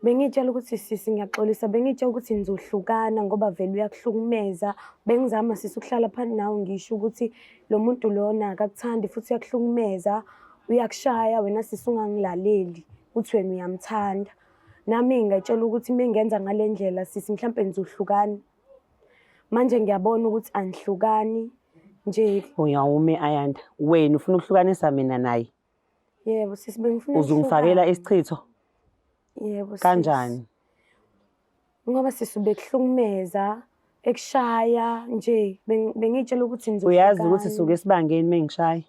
Bengiy'tshela ukuthi sisi ngiyaxolisa, bengiy'tshela ukuthi nizohlukana ngoba vele uyakuhlukumeza. Bengizama sisi ukuhlala phansi nawe ngisho ukuthi lo muntu lona akakuthandi futhi uyakuhlukumeza, uyakushaya wena sisi ungangilaleli, uthi wena uyamthanda. Nami ngay'tshela ukuthi uma ngenza ngale ndlela sisi mhlampe nizohlukana. Manje ngiyabona ukuthi anihlukani nje. Uyawume Ayanda, wena ufuna ukuhlukanisa mina naye? Yebo sisi bengifuna Uzungifakela ukuhlukana. isichitho Yebo sisi. kanjani? Ngoba sisi ubekuhlukumeza, ekushaya nje bengiy'tshela ukuthi Uyazi ukuthi nizohlukana. suke esibangeni mengishaya.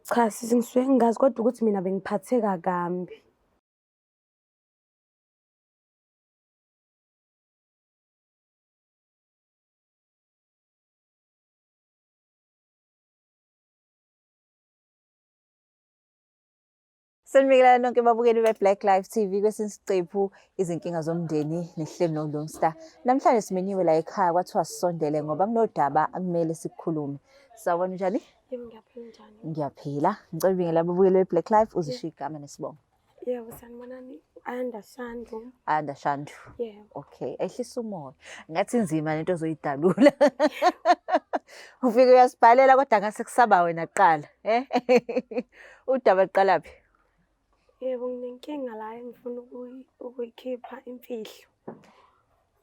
Cha sisi ngisuke ngingazi kodwa ukuthi mina bengiphatheka kambi. Sanibingelela nonke babukeli be-Black Life TV kwesinye isiqephu izinkinga zomndeni nehleli noLungsta. Namhlanje simenyiwe la ekhaya kwathiwa sisondele ngoba kunodaba akumele sikukhulume. Sawubona njani? Yebo ngiyaphila njani? Ngiyaphila. Ngicela ubingelela ababukeli be-Black Life uzishiye igama nesibongo. Yebo sanibonani. Ayanda Shandu. Ayanda Shandu. Yebo. Okay, ehlisa umoya. Ngathi inzima lento ozoyidalula. Ufike uyasibhalela kodwa ngase kusaba wena kuqala, eh? Udaba luqala phi? Yebo nginenkinga la engifuna ukuyikhipha imfihlo.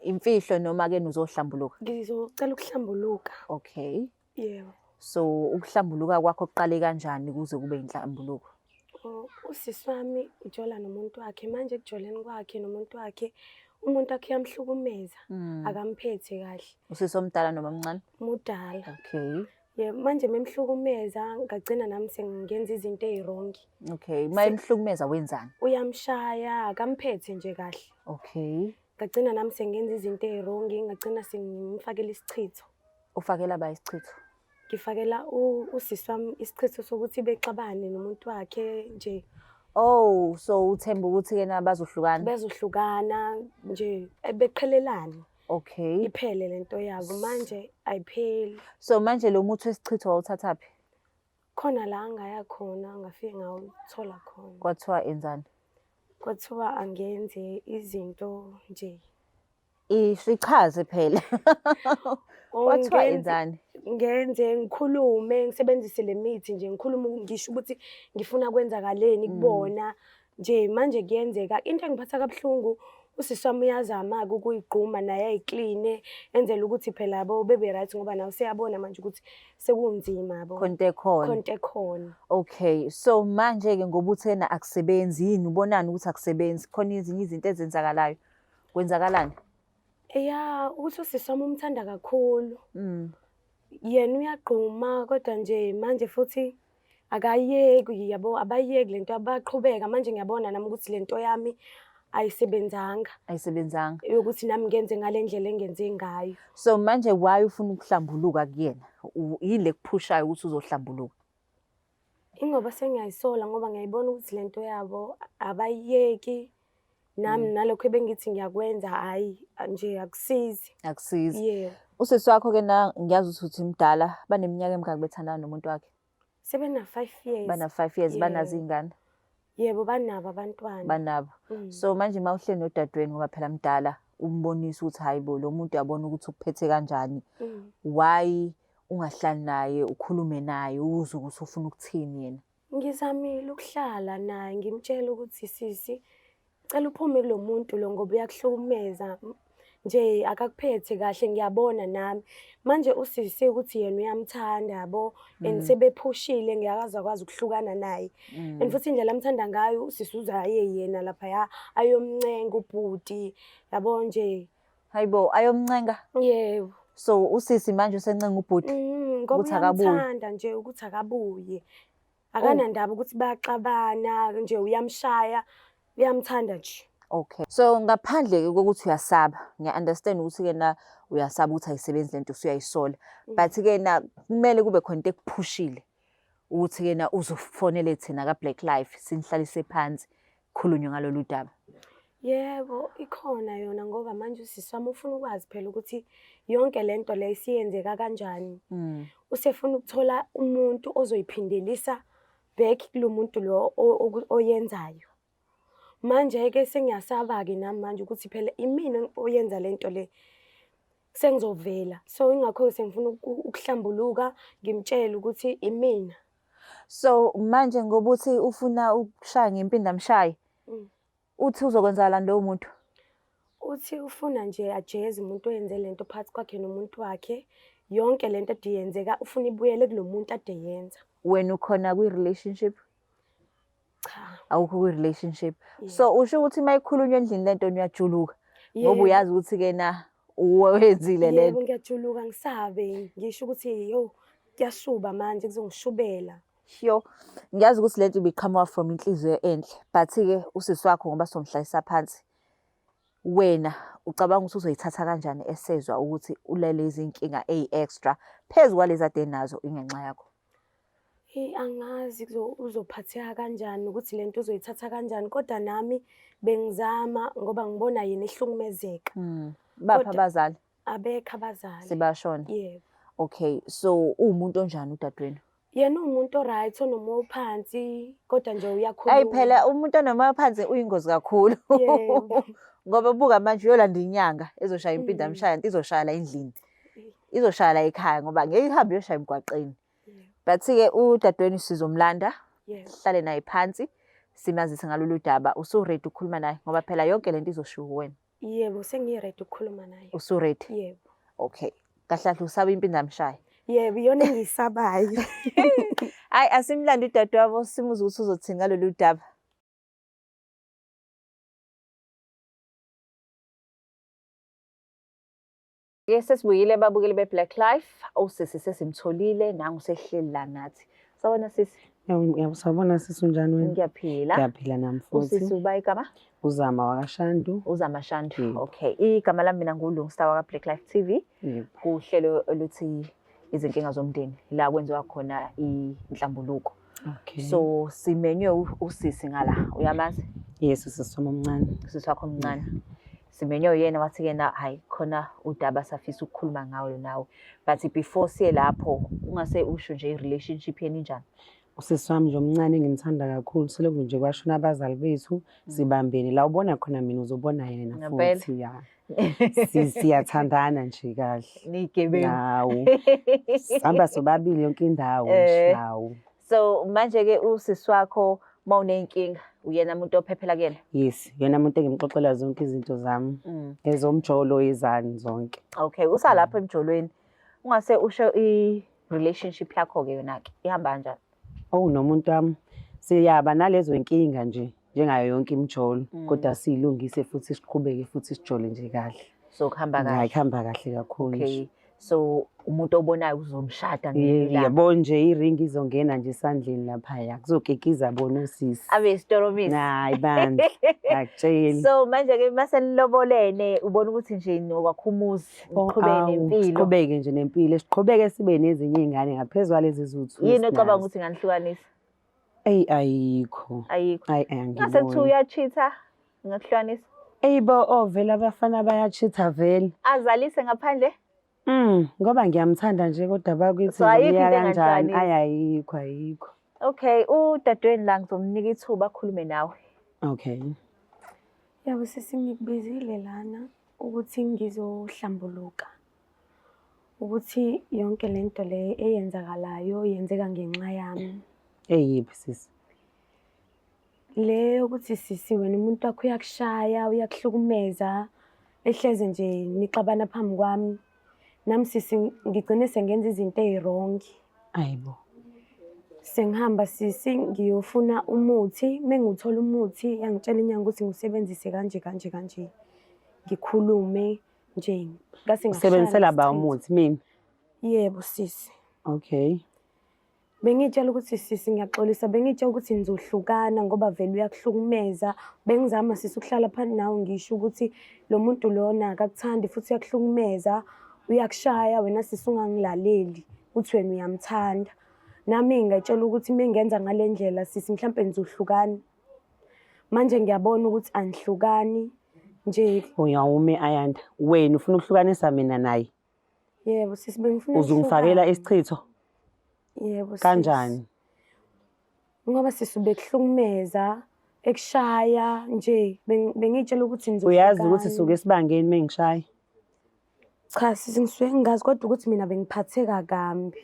Imfihlo noma ke uzohlambuluka? Ngizocela ukuhlambuluka. Okay. Yebo. So ukuhlambuluka kwakho kuqale kanjani kuze kube inhlambuluko? Oh, usisi wami ujola nomuntu wakhe manje ekujoleni kwakhe nomuntu wakhe umuntu wakhe uyamhlukumeza akamphethe kahle. Usisi omdala noma omncane? Mudala. Okay. Yebo, manje memhlukumeza ngagcina nami sengingenza izinto ezirongi. Okay. Mayemhlukumeza wenzani? Uyamshaya, akamphethe nje kahle. Okay. Ngagcina nami sengenza izinto ezirongi, ngagcina sengimfakela isichitho. Ufakela ba isichitho? Ngifakela usisi wami isichitho sokuthi bexabane nomuntu wakhe nje. Oh, so uthemba ukuthi ke na bazohlukana? Bezohlukana nje beqhelelane. Okay. Iphele lento yabo manje ayipheli. So manje lo muthi wesichitho wawuthathaphi? Khona la ngaya khona ngafike ngawuthola khona. Kwathiwa enzani? Kwathiwa angenze izinto nje. Isichaze phela. Kwathiwa enzani? Ngenze ngikhulume ngisebenzise le mithi nje ngikhulume ngisho ukuthi ngifuna kwenzakaleni kubona nje manje kuyenzeka. Into engiphatha kabuhlungu usisi wami uyazama-ke ukuyigquma naye ayikline enzele ukuthi phela yabo bebe right ngoba nawe useyabona manje ukuthi sekunzima yabo. Khona into ekhona. Khona into ekhona. Okay, so manje-ke ngoba uthena akusebenzi yini ubonani ukuthi akusebenzi? Khona ezinye izinto ezenzakalayo. Kwenzakalani? Ya, ukuthi usisi wami umthanda kakhulu. Yena uyagquma kodwa nje manje futhi akayeki yabo, abayeki lento abaqhubeka manje ngiyabona nami ukuthi lento yami ayisebenzanga. Ayisebenzanga. Yokuthi nami ngenze ngale ndlela engenze ngayo. So manje why ufuna ukuhlambuluka kuyena? Yini le kuphushayo ukuthi uzohlambuluka? Ingoba sengiyayisola ngoba ngiyayibona ukuthi lento yabo abayiyeki. Nami nalokho ebengithi ngiyakwenza hhayi nje akusizi. Akusizi. Yebo. Usisi wakho ke na ngiyazi ukuthi uthi mdala, baneminyaka emingaki bethandana nomuntu wakhe? Sebena 5 years. Bana 5 years, banazo Yebo. iy'ngane? Yebo, banabo abantwana. Banabo. So manje uma uhleli nodadewenu ngoba phela mdala, umbonise ukuthi hayi bo lo muntu uyabona ukuthi ukuphethe kanjani. Why ungahlali naye ukhulume naye uzwe ukuthi ufuna ukuthini yena? Ngizamile ukuhlala naye ngimtshela ukuthi sisi cela uphume kulo muntu lo ngoba uyakuhlukumeza nje akakuphethe kahle ngiyabona nami. Manje usisi ukuthi yena uyamthanda yabo and sebephushile ngiyakaze akwazi ukuhlukana naye. And futhi indlela amthanda ngayo usisi uze aye yena laphaya ayomncenga ubhuti yabo nje. Hayibo, ayomncenga? Yebo. So usisi manje usencenga ubhuti? Ngoba Ukuthi akabuye. uyamthanda nje ukuthi akabuye. Akanandaba ukuthi bayaxabana nje uyamshaya, uyamthanda nje. Okay. So ngaphandle ke kokuthi uyasaba, ngiya-understand ukuthi ke na uyasaba ukuthi ayisebenzi lento usuyayisola. But ke na kumele kube khona into ekuphushile ukuthi ke na uzofonele thina ka Black Life sinihlalise phansi khulunywe ngalolu daba. Yebo, ikhona yona ngoba manje usisi wami ufuna ukwazi phela ukuthi yonke lento le isiyenzeka kanjani. Usefuna ukuthola umuntu ozoyiphindelisa back kulo muntu lo oyenzayo. Manje-ke sengiyasaba-ke nami manje ukuthi phela imina oyenza le nto le, sengizovela. So yingakho-ke sengifuna ukuhlambuluka ngimtshele ukuthi imina. So manje ngoba uthi ufuna ukushaya ngempindamshayi, uthi uzokwenzakalani lowo muntu? Uthi ufuna nje ajeze umuntu oyenze lento phakathi kwakhe nomuntu wakhe. Yonke lento ade yenzeka ufuna ibuyele kulo muntu ade yenza. Wena ukhona kwi-relationship? Cha. Awukho kwi-relationship. Yeah. So usho ukuthi uma ikhulunywa endlini lento uyajuluka ngoba Yebo. uyazi ukuthi-ke na uwe wenzile Yebo, lento. ngiyajuluka ngisabe ngisho ukuthi yo kuyashuba manje kuzongishubela. Sho, ngiyazi ukuthi lento ibiqhamuka from inhliziyo enhle, but-ke usisi wakho ngoba somhlalisa phansi, wena ucabanga ukuthi uzoyithatha kanjani esezwa ukuthi ulale izinkinga eyi-extra phezu kwalezi ade nazo ingenxa yakho? Eyi, angazi uzophatheka kanjani ukuthi le nto uzoyithatha kanjani, kodwa nami bengizama ngoba ngibona yena ehlukumezeka. Baphi Kodwa- abazali? Abekho abazali. Sebashona. Yebo. Okay, so uwumuntu onjani udadewenu? Yena uwumuntu o-right, onomoya ophansi, kodwa nje uyakhuluma. Ayi phela umuntu onomoya phansi uyingozi kakhulu. Yebo. Ngoba buka manje uyolanda inyanga ezoshaya impinda mshaya nto izoshaya la endlini. Izoshaya la ekhaya ngoba ngeke ihambe iyoshaya emgwaqeni. Yebo. But-ke udadewenu sizomlanda, Yebo. sihlale naye phansi, simazise ngalolu daba. Usu-ready ukukhuluma naye ngoba phela yonke lento izoshiwo kuwena. Yebo, sengi-ready ukukhuluma naye. Usu-ready? Yebo. Okay. Kahle kahle usaba impinda mshaya. Yebo, iyona engiyisabayo. Hayi asimlande udadewabo simuze ukuthi uzothini ngalolu daba. Ke sesibuyile ababukeli be-Black Life, usisi sesimtholile nangu sehleli la nathi. Sawubona sisi. Sawubona sisi, unjani wena? Ngiyaphila. Ngiyaphila nami futhi. Usisi uba igama? Uzama wakaShandu. Uzama Shandu. Yebo. Okay. Igama lami mina nguLungsta waka Black Life TV. Yebo. Kuhlelo oluthi izinkinga zomndeni la kwenziwa khona inhlambuluko. Okay. So simenywe usisi ngala, uyamazi? Yes, usisi wami omncane. Usisi wakho omncane. Simenywe uyena wathi ke na hayi khona udaba safisa ukukhuluma ngawo nawe. But before siye lapho ungase usho nje i-relationship yenu injani? Usisi wami nje omncane engimthanda kakhulu, selokhu nje kwashona abazali bethu, sibambene. La ubona khona mina uzobona yena Ngempela? futhi ya. Siyathandana nje kahle. Niyigebengu. Hawu. Sihamba sobabili yonke indawo nje, Eh. hawu. So manje ke usisi wakho mawuneyinkinga uyena umuntu ophephela kuyena? Yes, uyena umuntu engimxoxela zonke izinto zami. Ezomjolo ezani zonke. Okay, usalapho emjolweni. Ungase usho i-relationship yakho ke yona ke ihamba kanjani? Oh, nomuntu wami siyaba nalezo inkinga nje njengayo yonke imijolo, kodwa siyilungise futhi siqhubeke futhi sijole nje kahle. So kuhamba Hayi, kahle. kuhamba kahle kakhulu nje. Okay. So umuntu obonayo uzomshada ngelinye ilanga. Yabo nje iringi izongena nje esandleni laphaya, kuzokikiza bona osisi. Abe isitoromisi. Hayi bandla, ngiyakutshela. So manje ke mase nilobolene ubona ukuthi nje nokwakha umuzi, Oh, niqhubeke awu, nempilo. Siqhubeke nje nempilo, siqhubeke sibe nezinye iy'ngane ngaphezu kwalezi eziwu-two Yini ocabanga esinazo. ukuthi inganihlukanisa? Eyi, ayikho. Ayikho. Ayi, ayi, Ngase kuthiwa angiboni. uya-cheat-a, ingakuhlukanisa? Eyi bo, oh vele abafana baya-cheat-a vele. Azalise ngaphandle? Ngoba ngiyamthanda nje kodwa bakithi So ayikho ngiya into kanjani? enganihlukanisa? Ayi, ayikho, ayikho. Okay, udadewenu la ngizomnika ithuba akhulume nawe. Okay. Yebo sisi, ngikubizile lana ukuthi ngizohlambuluka. Ukuthi yonke lento le eyenzakalayo yenzeka ngenxa yami. Eyiphi sisi? Le yokuthi sisi wena umuntu wakho uyakushaya, uyakuhlukumeza, ehleze nje nixabana phambi kwami. Nami sisi ngigcine sengenza izinto ey'wrong. Ayibo. Sengihamba sisi ngiyofuna umuthi, mengiwuthola umuthi yangitshela inyanga ukuthi ngiwusebenzise kanje kanje kanje. Ngikhulume nje ngase ngashaya Usebenzisela ba nesichitho. umuthi mina? Yebo sisi. Okay. Bengitshela ukuthi sisi ngiyaxolisa, bengitshela ukuthi nizohlukana ngoba vele uyakuhlukumeza. Bengizama sisi ukuhlala phansi nawe ngisho ukuthi lo muntu lona akakuthandi futhi uyakuhlukumeza, uyakushaya wena sisi ungangilaleli, uthi wena uyamthanda. Nami ngayitshela ukuthi uma ngenza ngale ndlela sisi mhlampe nizohlukana. Manje ngiyabona ukuthi anihlukani nje. Uyawume Ayanda, wena ufuna ukuhlukanisa mina naye? Yebo sisi, bengifuna Uzongifakela ukuhlukana. isichitho? Yebo sisi. Kanjani? Ngoba sisi ubekuhlukumeza, Ekushaya nje bengiy'tshela ukuthi Uyazi ukuthi nizohlukana. suke esibangeni mengishaya. Cha sisi ngisuke ngingazi kodwa ukuthi mina bengiphatheka kambi.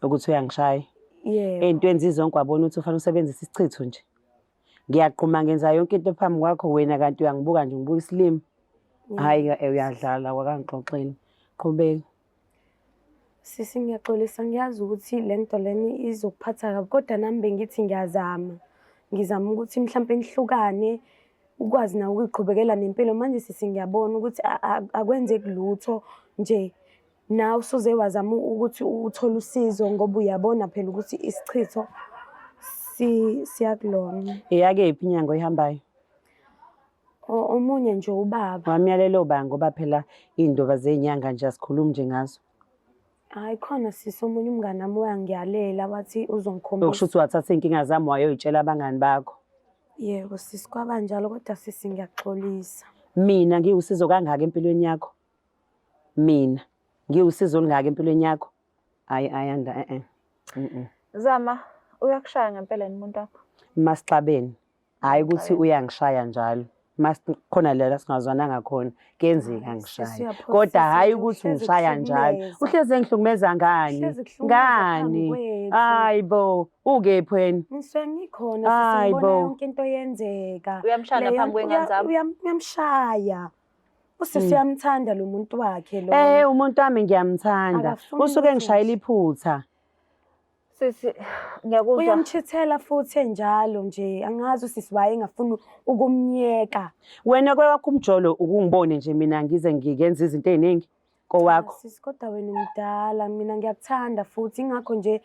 Ukuthi uyangishaya. Yebo. Ey'ntweni zizonke wabona ukuthi ufanele usebenzise isichitho nje. Ngiyaqhuma ngenza yonke into phambi kwakho wena kanti uyangibuka nje ngibuka isilima. Hhayi uyadlala wakangixoxeli. Qhubeka. Sisi ngiyaxolisa ngiyazi ukuthi le nto lena izokuphatha kabi kodwa nami bengithi ngiyazama. Ngizama ukuthi mhlampe nihlukane ukwazi nawe ukuyiqhubekela nempilo. Manje sisi ngiyabona ukuthi akwenzeki lutho nje. Nawe usuze wazama ukuthi uthole usizo ngoba uyabona phela ukuthi isichitho siyakulona. Eyakephi inyanga oyihambayo? Omunye nje ubaba. Wamyalela obani ngoba phela iy'ndoba zey'nyanga nje asikhulumi nje ngazo. Hhayi khona sisi omunye umngani wami wangiyalela wathi uzongikhombisa. Okusho ukuthi wathatha iy'nkinga zami wayoy'tshela abangani bakho. Yebo sisi kwaba njalo kodwa sisi ngiyaxolisa. Mina ngiwusizo kangaka empilweni yakho? Mina ngiwusizo olungaka empilweni yakho? Hhayi Ayanda e-e. Zama, uyakushaya ngempela yini umuntu wakho? Masixabene. Hhayi ukuthi uyangishaya njalo. Khona la singazwananga khona kuyenzeka Hayi, ngishaya. sisi uyaphosisa Kodwa hhayi nje, ukuthi uhlezi ungishaya njalo. ekuhlukumeza. Uhlezi engihlukumeza ngani? Uhlezi ekuhlukumeza phambi Ngani? kwethu. Hayi bo, ukephi wena? Ngisuke ngikhona sisi Hayi ngibona bo. yonke into yenzeka. Uyamshaya Leyo phambi nto- kwey'ngane zakho? Uyamshaya. Usisi uyamthanda lo muntu wakhe lo. Eh umuntu wami ngiyamthanda. Akafuni Usuke lutho ngishayela nje. iphutha. Sisi, ngiyakuzwa. Uyamchithela futhi enjalo nje. Angazi usisi waye engafuni ukumyeka. Wena kwewakho umjolo ukungibone nje mina ngize ngikenza izinto ey'ningi kowakho. Sisi kodwa wena umdala, mina ngiyakuthanda futhi ingakho nje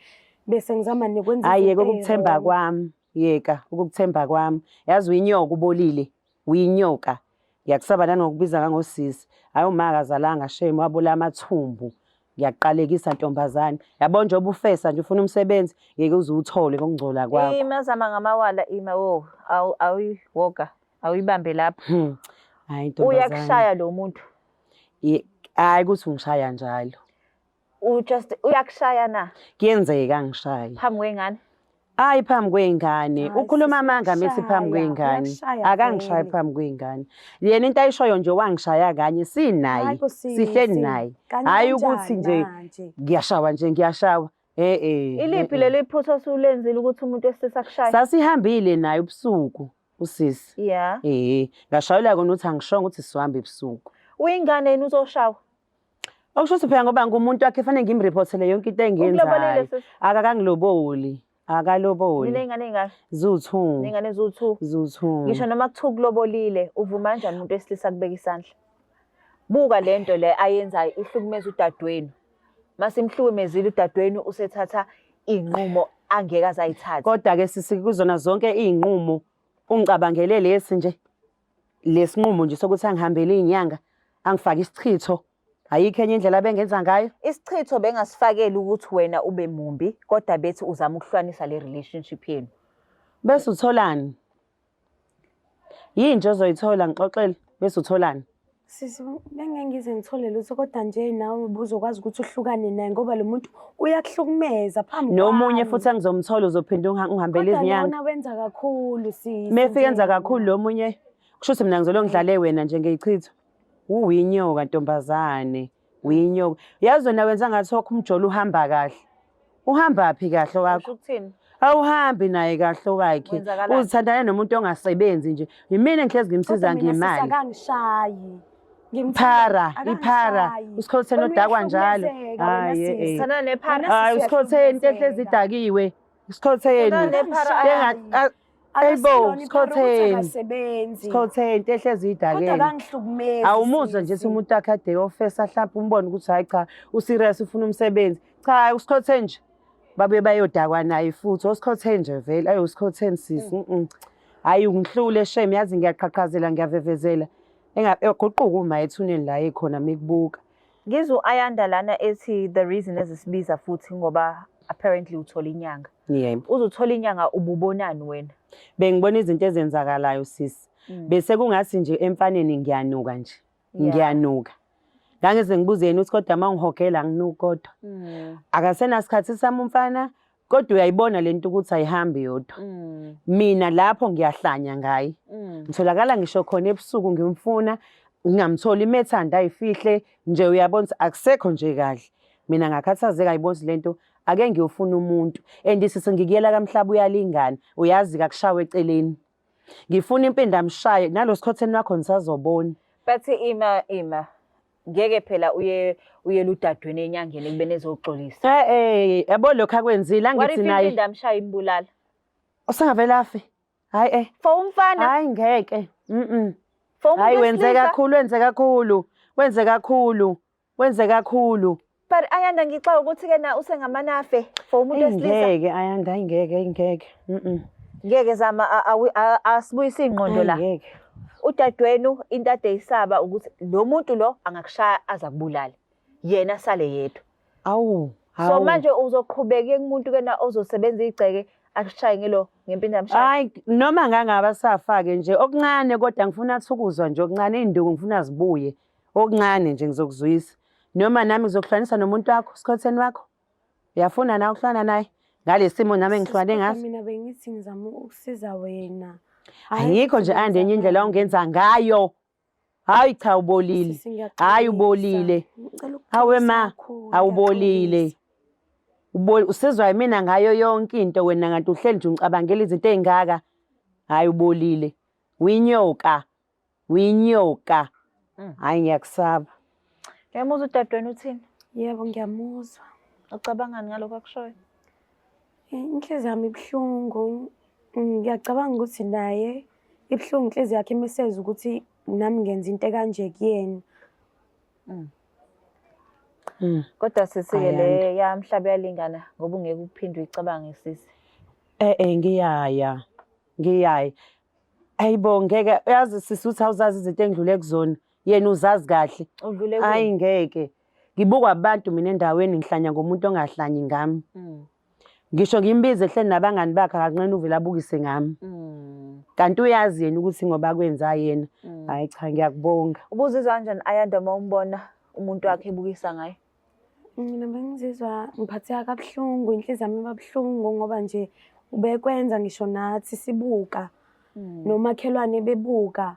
bese ngizama nekwenza Hhayi yeka izinto ukukuthemba ey'wrong. kwami, yeka ukukuthemba kwami. Yazi uyinyoka ubolile, uyinyoka. Ngiyakusaba nanokubiza ngangosisi. Hhayi uma akazalanga shame wabola amathumbu. Ngiyakuqalekisa ntombazane. Yabo njengoba ufesa nje ufuna umsebenzi, ngeke uze uwuthole ngokungcola kwakho. Ima Zama ngamawala ima wo. Awuyiwoga. Awuyibambe lapho. Hhayi ntombazane. Uyakushaya lo muntu. Hhayi ukuthi ungishaya njalo. Just uyakushaya na? Kuyenzeka ngishaye. Phambi kwey'ngane? Hayi phambi kwey'ngane. Hayi, Ukhuluma sisi, amanga methi phambi uyakushaya, kwey'ngane. uyakushaya Akangishayi vele. phambi kwey'ngane. Yena into ayishoyo nje wangishaya kanye sinaye. Hayi bo sisi, Sihleli naye. kanye Hhayi ukuthi kanjani nje manje? ngiyashawa nje ngiyashawa. Eh eh. Iliphi leli phutha osulenzile ukuthi umuntu wesilisa akushaye? Sasihambile naye ubusuku usisi. Yeah. Eh, ngashayela kona ukuthi angishongo ukuthi sihambe ebusuku. Uyingane yini uzoshawa? Okusho ukuthi phela ngoba ngumuntu wakhe fanele ngimreportele yonke into Ukulobolile engiyenzayo. sisi? Akakangiloboli. Akaloboli. Niney'ngane ey'ngaki? Ziwu-two. Ney'ngane eziwu-two. Ziwu-two. Ngisho noma kuthiwa ukulobolile, uvuma kanjani umuntu wesilisa akubeka isandla? Buka le nto le ayenzayo ihlukumeza udadewenu. Masimhlukumezile udadewenu usethatha iy'nqumo angeke aze ayithathe. Kodwa-ke sisi kuzona zonke iy'nqumo ungicabangele lesi nje lesinqumo nje sokuthi angihambele iy'nyanga angifake isichitho. Ayikho enye indlela abengenza ngayo. Isichitho bengasifakeli ukuthi wena ube mumbi kodwa bethi uzama ukuhlukanisa le relationship yenu. Bese utholani? Yini nje ozoyithola ngixoxele bese utholani? Sisi bengeke ngize ngithole lutho kodwa nje nawe ubuzokwazi ukuthi uhlukane naye ngoba lo muntu uyakuhlukumeza phambi Nomunye kwami. futhi engizomthola uzophinda ungihambele Kodwa izinyanga. lona wenza kakhulu sisi. Mefika enza nje. kakhulu lo munye kusho ukuthi mina ngizolo ngidlale wena nje ngeyichitho. Uwinyoka ntombazane, uyinyoka. Yazi wena wenza ngathi wakho umjolo uhamba kahle. Uhamba phi kahle wakho? Usho ukuthini? Awuhambi naye kahle wakhe. Kwenzakalani? Uzithandane nomuntu ongasebenzi nje. Yimina engihlezi ngimsiza Kodwa mina sisi ngemali. akangishayi. Ngimthanda- Phara, iphara. akangishayi. Usikhotheni Wena odakwa njalo. uyahlukumezeka wena Hhayi, eh, sisi. eh. Thana nephara. Wena Hayi sisi usikhotheni into ehlezi uyahlukumezeka. idakiwe. Usikhotheni. Thana nephara. Enga- Ayibo, Akasiyona iphara ukuthi Sikhotheni. akasebenzi. Sikhotheni into ehlezi Kodwa idakele. akangihlukumezi. Awumuzwa nje sisi. umuntu wakhe ade ofesa hlampe umbone ukuthi hayi cha userious ufuna umsebenzi. Cha usikhotheni nje. Babuye bayodakwa naye futhi osikhotheni nje vele. Ayi usikhotheni sisi. Hayi ungihlule shame yazi ngiyaqhaqhazela ngiyavevezela. Engaguquka uma ethuneni la ekhona mekubuka. Ngizwe u-Ayanda lana ethi the reason ezisibiza futhi ngoba apparently uthola inyanga. Yebo. Uzuthola inyanga ububonani wena? Bengibona izinto ezenzakalayo sisi. Bese kungathi nje emfaneni ngiyanuka nje. Ngiyanuka. Ngangize ngibuze yena ukuthi kodwa uma ngihogela anginuki kodwa. Akasenasikhathi sami umfana. Kodwa uyayibona lento ukuthi ayihambi yodwa. Mina lapho ngiyahlanya ngaye. Ngitholakala ngisho khona ebusuku ngimfuna ngingamtholi imethanda ayifihle nje uyabona ukuthi akusekho nje kahle. Mina ngakhathazeka ayibona ukuthi lento ake ngiyofuna umuntu and sisi ngikuyela kamhlaba uyalingana uyazi kakushawa eceleni. Ngifuna impinda amshaye nalo sikhotheni wakho nisazobona. But ima ima ngeke phela uye uyela udadweni enyangeni ekubeni ezoxolisa. Eh eh yabo lokho akwenzile What if angithi naye impinda amshaye imbulala? usengavele afe. Hayi eh For umfana, hayi ngeke. Mhm. for umuntu Hayi wenze wesilisa. kakhulu wenze kakhulu wenze kakhulu wenze kakhulu. But Ayanda ngixaka ukuthi ke na usengamanafe for umuntu wesilisa. Ngeke Ayanda hayi ngeke hayi ngeke. Mhm. Ngeke zama asibuyise ingqondo la. Ngeke. Udadewenu into ade isaba ukuthi lo muntu lo angakushaya aza kubulala. Yena sale yedwa. Awu. So hawu. manje uzoqhubeka kumuntu ke na ozosebenza igceke akushaye ngelo ngempinda yamshaya. Hayi noma ngangaba safake nje okuncane kodwa ngifuna athukuzwa nje okuncane iy'nduku ngifuna zibuye okuncane nje ngizokuzwisa noma nami ngizokuhlanganisa nomuntu wakho sikhotheni wakho uyafuna nawe ukuhlangana naye ngale simo nami engihlwane Sisi, kodwa ngaso Mina bengithi ngizama ukusiza wena. Hhayi ayikho nje ukuthi ande enye indlela ngizama- ongenza ngayo hayi cha ubolile Sisi, hayi ngiyaxolisa. ubolile Ngicela Hawe ukuxolisa ma, kakhulu, awubolile. ngiyaxolisa. Usizwa yimina ngayo yonke into wena kanti uhleli nje ungicabangela izinto ey'ngaka. Hhayi ubolile. Uyinyoka. Uyinyoka. Hhayi ngiyakusaba. Uyamuzwa udadewenu uthini? Yebo, ngiyamuzwa. Ucabangani ngalokho akushoyo? Inhliziyo yami ibuhlungu. Ngiyacabanga ukuthi naye ibuhlungu inhliziyo yakhe imeseza ukuthi nami ngenza into ekanje kuyena. Kodwa sisi-ke Ayanda. le yamhlaba iyalingana ngoba ungeke uphinde uyicabange sisi. Eh ngiyaya. Ngiyaya. Hayibo ngeke uyazi sisi ukuthi awuzazi izinto engidlule kuzona. Yena uzazi kahle. Udlule Hayi ngeke. Ngibukwa abantu mina endaweni ngihlanya ngomuntu ongahlanyi ngami. Ngisho ngimbize ehleli nabangani bakhe akanqeni uvele abukise ngami. Kanti uyazi yena ukuthi ngoba kwenza yena. Hayi cha ngiyakubonga. Ubuzizwa kanjani Ayanda uma umbona umuntu wakhe ebukisa ngaye? Mina bengizizwa ngiphatheka kabuhlungu, inhliziyo yami iba buhlungu ngoba nje ubekwenza ngisho nathi sibuka nomakhelwane bebuka.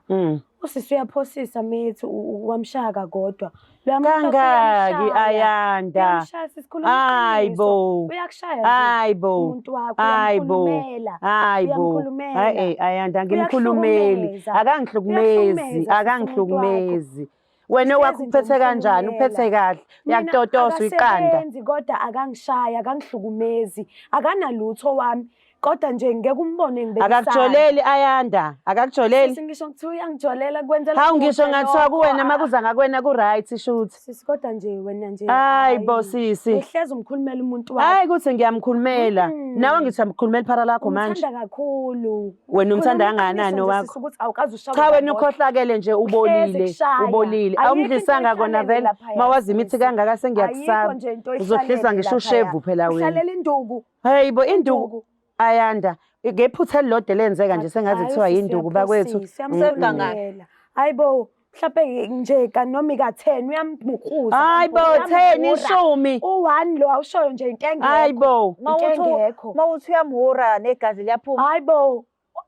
Usisi uyaphosisa methi wamshaya kodwa. Loya muntu wakho Kangaki uyamshaya. Ayanda? Uyamshaya sisi khuluma Hayi iqiniso. bo. Uyakushaya nje Hayi bo. umuntu wakho, Hayi bo. uyamkhulumela. Hayi bo. Uyamkhulumela. Hayi eh Ayanda angimkhulumeli. Uyakuhlukumeza. Akangihlukumezi, Uyakuhlukumeza sisi umuntu wakho. akangihlukumezi. Wena wakho Hlezi nje uphethe kanjani? Uphethe umkhulumela. kahle. Mina Uyakutotosa uyiqanda. akasebenzi kodwa akangishaya, akangihlukumezi, akanalutho wami. Kodwa nje ngeke umbone ngibekisana. Akakujoleli Ayanda, akakujoleli. Sisi ngisho kuthiwa uyangijolela kwenzela Hawu ngisho kuhle ngathiwa lokho. kuwena makuza ngakwena ku-right shuthi. Sisi kodwa nje wena nje Hayi bo sisi. Uhlezi umkhulumela umuntu wakho. Hayi ukuthi ngiyamkhulumela. Nawe ngithi uyamkhulumela iphara lakho manje. Umthanda kakhulu. Wena umthanda Khuluma kangakanani iqiniso nje owakho? sisi ukuthi awukaze ushawe Cha wena kakodwa. ukhohlakele nje Uhlezi ubolile, kushaya. ubolile. Ayikho into Awumdlisanga kona oyihlalele vele. laphaya, Mawazi imithi sisi. kangaka Ayikho sengiyakusaba. nje into Uzodliswa oyihlalele ngisho laphaya. ushevu phela wena. Uhlalela induku. Hey bo induku Induku. Ayanda ngephutha elilodwa elenzeka nje sengathi Hhayi, kuthiwa usisi yinduku bakwethu. uyaphosisa, Sengangaki? uyamkhulumela. Hayi bo, mhlampe nje kanoma ika-10 uyambukuza. Hayi bo 10 ishumi. U-1 lo awushoyo nje into engekho. Hayi bo. Into engekho. Mawuthi uyamhura negazi liyaphuma. Hayi bo,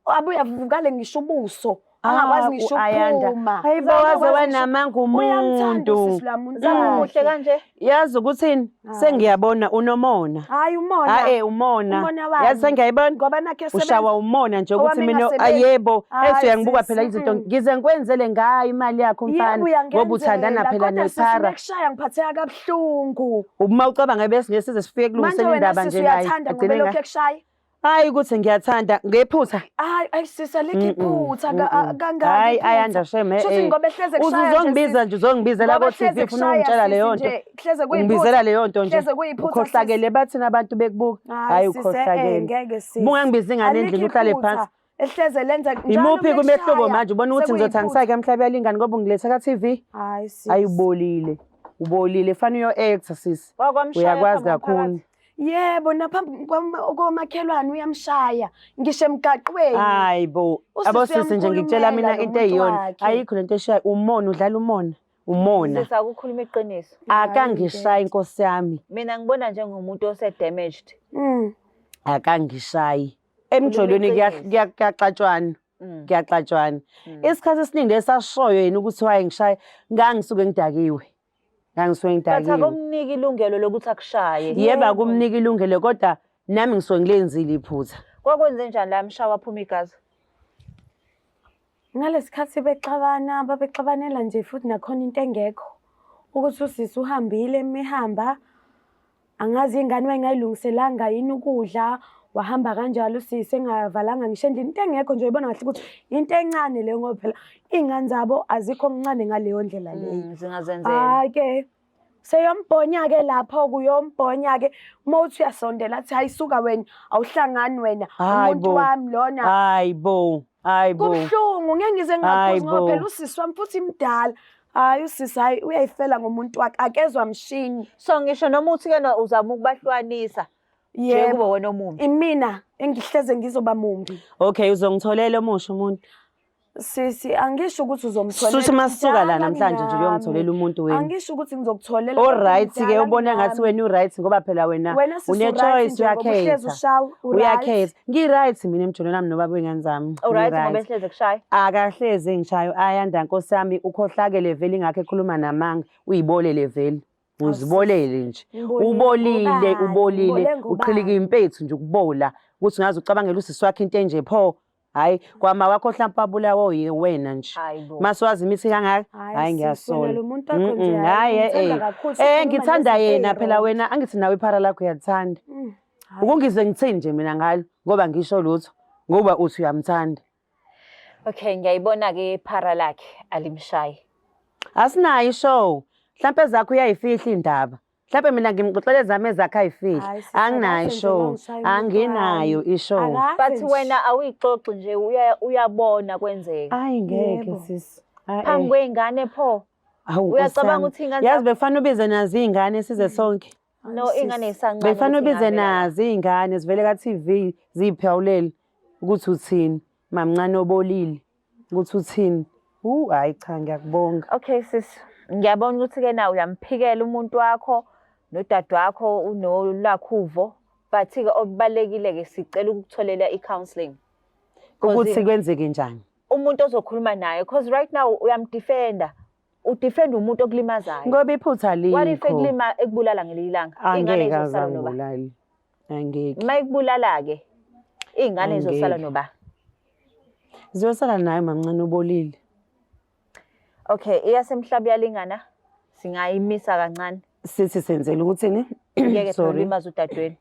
abuye avuvukale ngisho ubuso. Angakwazi ngisho Ayanda. ukuphuma. Hayi bo waze wanamanga Uyamthanda umuntu. usisi lwa muntu Zama wakhe. umuhle kanje. Yazi ukuthini? Hayi. Sengiyabona unomona. Hayi umona. Hayi umona. Umona wani? Yazi sengiyayibona. Ngoba nakhe esebenza. Ushawa umona nje ukuthi Owami mina engasebenzi. ayebo Hayi, ethi uyangibuka sisi, phela izinto mm. ngize ngikwenzele ngayo imali yakho Yebo mfana ngoba uthandana uyangenzela phela kodwa sisi nephara. mekushaya ngiphatheka kabuhlungu. Uma ucabanga bese ngeke size sifike Manje kulungiseni wena indaba sisi nje naye. uyathanda ngoba Agcine elokhu nga- ekushaya. Hayi ukuthi ngiyathanda ngephutha. Hayi ayi sisi alikho iphutha kangaka. Hayi iphutha. Ayanda shame Shuthi eh. ngoba ehleze kushaya nje Uzongibiza sisi. nje uzongibizela Ngoba ko TV hleze ufuna kushaya ungitshela sisi leyo nto. nje, hleze kuyiphutha. Ungibizela leyo nto nje. Hleze kuyiphutha Ukhohlakele bathina abantu bekubuka. Hayi sisi, eh, ukhohlakele. ngeke sisi. Ubungangibiza ingane Alikho endlini uhlale iphutha. phansi. Ehleze lenza njalo Imuphi kumehluko mekushaya, manje ubona ukuthi ngizothi sekuyiphutha. angisayike emhlaba yalingani ngoba ungiletha ka TV? Hayi sisi. Hayi ubolile. Ubolile fana uyo actor sisi. Wakwamshaya Uyakwazi phambi kakhulu. komphakathi. Yebo naphambi komakhelwane uyamshaya ngisho emgaqweni. Hayi bo. Usisi Abosisi nje ngikutshela mina uyamkhulumela into lo muntu eyiyona. wakhe. Ayikho lento eshayo umona udlala umona. Umona. Sisi akukhuluma iqiniso. Akangishayi inkosi yami. Mina ngibona njengomuntu ose damaged. Akangishayi. Emjolweni Khuluma iqiniso. Kuyaxatshwana. Kuyaxatshwana. Isikhathi esiningi lesashoyo yena ukuthi wayengishaya, ngangisuke ngidakiwe. Ngangisuke But ngidakiwe. akumniki ilungelo lokuthi akushaye. Yebo, akumnika ilungelo, kodwa nami ngisuke ngilenzile iphutha. Kwakwenze njani la mshawa waphuma igazi? Ngalesi khathi bexabana, babexabanela nje futhi nakhona into engekho. Ukuthi usisi uhambile emihamba, angazi ingane wayengayilungiselanga yini ukudla, wahamba kanjalo usisi engavalanga ngisho endlini. Into engekho nje uyibona kahle ukuthi into encane leyo, ngoba phela iy'ngane zabo azikho mncane ngaleyo ndlela leyo. Zingazenzela. Hhayi-ke, seyombhonya-ke lapho-ke, uyombhonya-ke. Uma uthi uyasondela athi, hhayi suka wena, awuhlangani wena, Hhayi umuntu bo. wami lona. Hayi bo, hayi bo. Kubuhlungu, ngeke ngize ngingaphuzi ngoba Hhayi bo. phela usisi wami futhi mdala. Hhayi usisi, hhayi uyayifela ngomuntu wakhe, akezwa mshini. So ngisho noma uthi-ke uzama ukubahlukanisa, nje Yebo. kube wena omumbi. Imina engihleze ngizoba mumbi. Okay, uzongitholela omusha umuntu. Sisi, angisho ukuthi uzomtholela. Suthi masisuka la Mdala namhlanje nje kunami. uyongitholela umuntu wena. Angisho ukuthi ngizokutholela. Kodwa O-right-ke mdala ubona ngathi kunami. wena u-right ngoba phela wena Wena sisi u-right une-choice, nje ngoba uhlezi uyakhetha. ushawa, u-right. Uyakhetha. Ngi-right mina emjolweni wami nobaba wey'ngane zami. Uright ngoba Ngi-right. ehlezi ekushaya. Akahlezi engishayo, Ayanda nkosi yami, ukhohlakele vele, ingakho ekhuluma namanga, uyibolele vele. Awu sisi, Uzibolele nje. ngibolile Ubolile, ngobani? ubolile, Ngibole ngobani? uqhilika impethu nje ukubola. Ukuthi ungaze ucabangele usisi wakhe into enje pho. Hhayi, kwama wakho hlampe wabulawa wena nje. Hayi bo. Masiwazi imithi kangaka? Hhayi Hhayi sisi, wena ngiyasola. lo muntu wakho nje, Mm-mm, hhayi hhayi eh ngimthanda eh. kakhulu, Eh usukhuluma ngithanda nezinto yena phela ey'wrong. wena, angithi nawe iphara lakho uyalithanda. Hhayi. Ukungizwe ngithini nje mina ngalo ngoba ngisho lutho ngoba uthi uyamthanda. Okay, ngiyayibona-ke iphara lakhe alimshayi. Asinayo ishow. Mhlampe ezakho uyayifihla indaba. Mhlampe mina ngimxoxela ezami, ezakhe ayifihli. Hhayi sisi, Anginayo akase nje ishow. wangishaya umuntu Anginayo wami. ishow. Akase But nje. wena awuyixoxi nje, uyabona kwenzeka. Hayi ngeke Yebo. sisi. Hhayi, Phambi eh. kwey'ngane pho. Hawu, Nkosi Uyacabanga yami. ukuthi iy'ngane Yazi zakho bekufanele ubize nazo iy'ngane size sonke. No, Hayi iy'ngane sisi. zisancane Bekufanele ukuthi ubize iy'ngavela la. nazo iy'ngane zivele ka-TV ziyiphawulele ukuthi uthini. Mamncane obolile ukuthi uthini. Hhayi cha ngiyakubonga. Okay sis, ngiyabona ukuthi-ke na uyamphikela umuntu wakho nodade wakho unolakho uvo, but-ke okubalulekile-ke sicela ukukutholela i-counselling. Ukuthi kwenzeke njani? Umuntu ozokhuluma naye, because right now uyamdefenda. Udefenda umuntu okulimazayo. Ngoba iphutha What if alikho. Ekubulala ngelinye ilanga? Iy'ngane Angeke izosala noba? azangibulali. Angeke. Uma ikubulala-ke, iy'ngane zizosala Angeke. noba? Ziyosala naye mamncane obolile. Okay, iyasemhlaba iyalingana. Singayimisa kancane. Sithi senzela ukuthini? Ngeke phela Sorry. ulimaze udadewenu.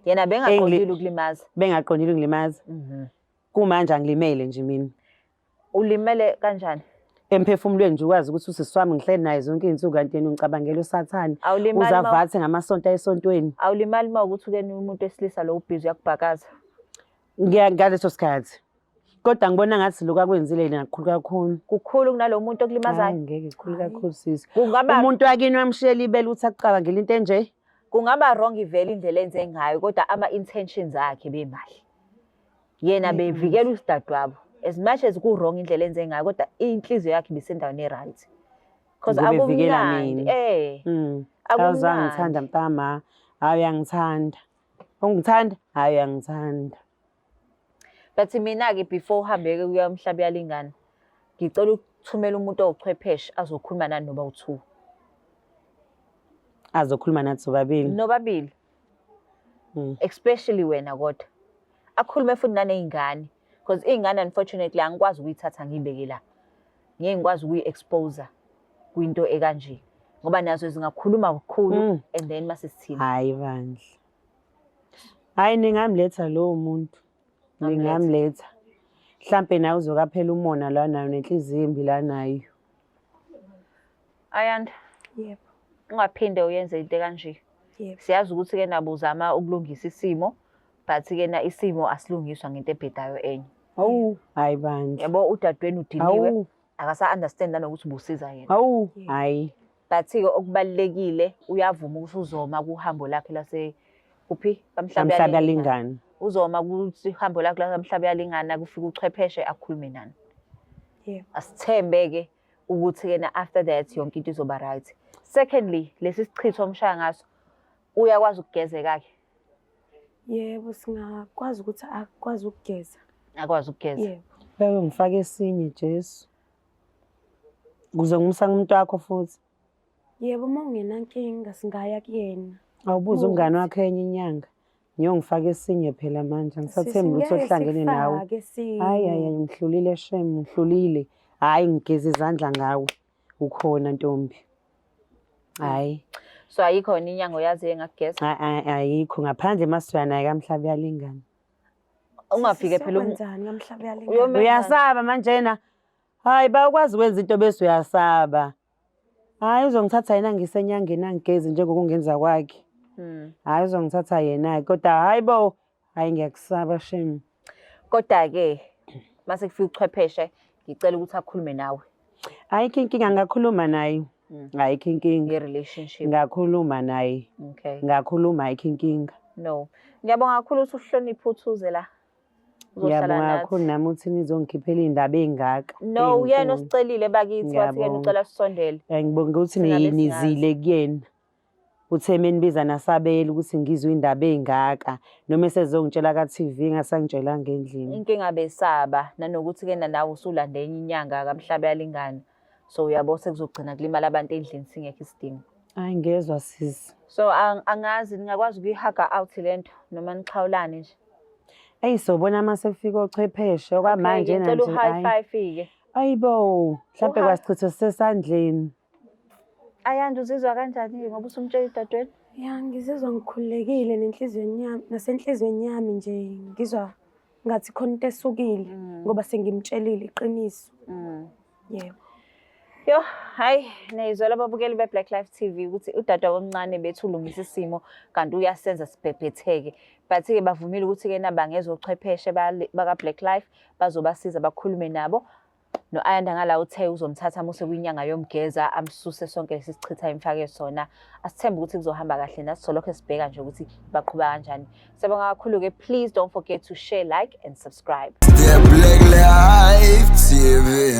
Yena bengaqondile ukulimaza. Bengaqondile ukulimaza. Kumanje angilimele nje mina. Ulimele kanjani? Emphefumulweni nje ukwazi ukuthi usisi wami ngihleli naye zonke iy'nsuku, kanti yena ungicabangela usathane. Awulimali ma Uzavathe ngamasonto ayesontweni. Awulimali uma ukuthi ke umuntu wesilisa lo ubhizi uyakubhakaza. Ngaleso sikhathi. Kodwa ngibona ngathi lokhu akwenzile yena kukhulu kakhulu. Kukhulu kunalo muntu okulimazayo. Hayi ngeke, kukhulu kakhulu sisi. Kungaba Umuntu wakini wamshiyela ibele ukuthi akucabangele into enje. Kungaba wrong ivele indlela enze ngayo, kodwa ama intentions akhe bemahle. Yena bevikela usidadewabo. As much as ku wrong indlela enze ngayo, kodwa inhliziyo yakhe ibisendaweni e-right. Because Ngoba evikela akumnandi. mina. Akumnandi. Awuzangithanda mntama. Hayi uyangithanda. Ungithanda? Hayi uyangithanda. But mina-ke before uhambe-ke kuya umhlaba uyalingana, ngicela ukuthumela umuntu owuchwepheshe azokhuluma nani noba u-two. Azokhuluma nathi sobabili. Nobabili. Especially wena kodwa. Akhulume futhi naney'ngane. Because iy'ngane unfortunately angikwazi ukuyithatha ngiyibeke la. Ngeke ngikwazi ukuyi-expose kwinto ekanje. Ngoba nazo zingakhuluma kakhulu and then mase sithini. Hayi bandla. Hayi ningamletha lowo muntu. Ngamletha. Ningamletha. Mhlampe nawe uzokaphela umona la nayo nenhliziyo embi la nayo. Ayanda. Yebo. Ungaphinde uyenze into ekanje. Yebo. Siyazi ukuthi ke nabo uzama ukulungisa isimo, but ke na isimo asilungiswa ngento ebhedayo enye. Awu, hayi bandla. Yabo udadewenu udiniwe, Awu. akasa understand nanokuthi ubusiza yena. Awu, Yebo. hayi. But ke okubalekile uyavuma ukuthi uzoma kuhambo lakhe lase kuphi? Kamhlaba Kamhlaba yalingana. yalingana. Uzoma kuhambo lakhe lakamhlaba yalingana, kufika uchwepheshe akhulume nani. Yebo. Asithembe ke ukuthi ke na after that yonke into izoba right. Secondly, lesi sichitho omshaya ngaso uyakwazi ukugezeka ke? Yebo, singakwazi ukuthi akwazi ukugeza. Akwazi ukugeza. Yebo. Beke ngifake esinye Jesu. Kuze ngimsa umuntu wakho futhi. Yebo, uma ungenankinga singaya kuyena. Awubuze umngani wakho enye inyanga. Ngiyongifaka esinye phela manje. Angisathembi Sisi, ukuthi ngeke ohlangene nawe. sikufake esinye. Hayi hayi hayi, ngihlulile shem, ngihlulile. Hayi ngigeza izandla ngawe. Ukhona ntombi. Hayi, So ayikho yona inyanga oyaziyo engakugeza? Ayikho ngaphandle masiya naye kamhlaba uyalingana. Ungafike phela Sizokwenzani kamhlaba uyalingana? Uyasaba manjena. Hayi bayakwazi ukwenza into bese uyasaba. Hayi uzongithatha yena ngisenyangeni angigezi njengokungenza kwakhe. Hayi uzongithatha yena kodwa hayi bo, hayi ngiyakusaba shem. Kodwa-ke mase kufika uchwepheshe ngicela ukuthi akhulume nawe. Ayikho inkinga ngingakhuluma naye. Ayikho inkinga. Nge-relationship. Ngakhuluma naye. Okay. Ngakhuluma ayikho inkinga. No. Ngiyabonga kakhulu ukuthi uhloniphe uthi uze la. Uzohlala Ngiyabonga nathi. kakhulu nami ukuthi nizongikhiphela iy'ndaba ey'ngaka. No, uyena ey'nkulu. osicelile bakithi wathi yena Ngiyabonga. ucela sisondele. Ngibonga ukuthi Thina besingazi. nizile kuyena. Uthe menibiza nasabela ukuthi ngizwe iy'ndaba ey'ngaka noma esezongitshela ka-TV engasangitshelanga endlini. Inkinga besaba nanokuthi-ke nawe usulande enye inyanga kamhlaba yalingana. So uyabo sekuzogcina kulimala abantu endlini singekho isidingo. Hayi ngezwa sisi. So angazi ningakwazi ukuyihaga out lento noma nixhawulane nje. Eyi sobona uma sekufika ochwepheshe okwamanje Okay, ngicela nje u-high hhayi. five-ke. Ayibo, mhlampe kwasichitho sisesandleni. Ayanda uzizwa kanjani ngoba usumtshela udadewenu? Ya, ngizizwa ngikhululekile nenhliziyweni yami, nasenhliziyweni yami nje ngizwa ngathi khona into esukile ngoba sengimtshelile iqiniso. Yebo. Yo, hayi, niyizwela ababukeli be-Black Life TV ukuthi udadewabo omncane bethu ulungisa isimo kanti uyasenza sibhebhetheke. But-ke bavumile ukuthi-ke nabangeza ochwepheshe baka-Black Life bazobasiza bakhulume nabo. No-Ayanda ngala uthe uzomthatha amuse kwinyanga yomgeza amsuse sonke lesi sichitha emfake sona. Asithembe ukuthi kuzohamba kahle nathi solokho sibheka nje ukuthi baqhuba kanjani. Siyabonga kakhulu-ke. Please don't forget to share, like and subscribe. The Black Life TV.